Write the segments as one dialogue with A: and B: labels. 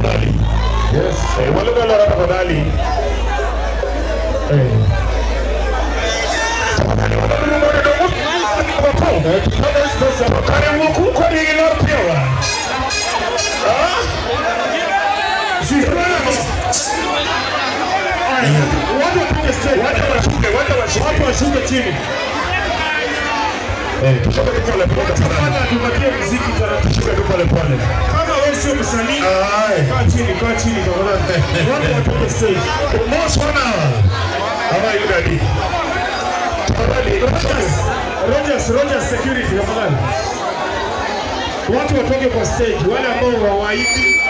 A: tafadhali.
B: Yes.
A: Walor alora tafadhali. Tafadhali walor mondo dong
B: Kama pesa
A: kare wuok kodgi gi lor piyo wa. Ah?
B: Watu wapige stage.
A: Wacha washuke, wacha washuke.
B: Watu washuke chini.
A: Tushuke tu pole pole tafadhali.
B: Kwanza tupatie muziki taratibu.
A: Tushuke tu pole pole.
B: Kama wewe sio msanii,
A: Ai.
B: kaa chini tafadhali. Watu watoke stage.
A: Moswana. How are you, daddy? Tafadhali.
B: Rogers, Rogers, Rogers security tafadhali. Watu watoke kwa stage, wale ambao hawaimbi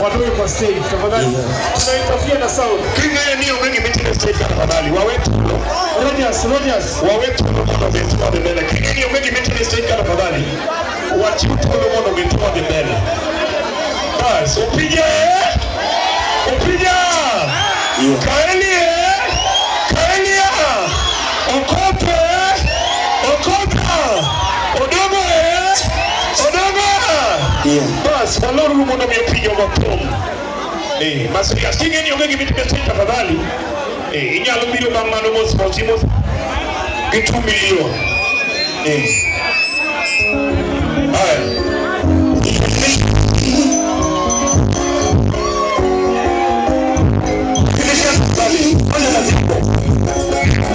B: watoke kwa stage tafadhali. Tunainterfere na sound.
A: King'eyo ni onge gima itimo e stage tafadhali. Wawe thuolo.
B: Rogers, Rogers.
A: Wawe thuolo mondo obet modhi mbele. King'eyo ni onge gima itimo e stage tafadhali. Wachiw thuolo mondo obet modhi mbele. Bas, upija eh? Upija! Kaeli eh? Kaelia! Okope! Okopa! Odongo eh? Odongo! Bas, waloruru mondo mi opija ogo thum. Masrias, king'e ni onge gima itimo e stage tafadhali. Inyalo biro bang' mano mos mos mos gi 2 million. Haya. Finisha tafadhali. Fanya kazi yako.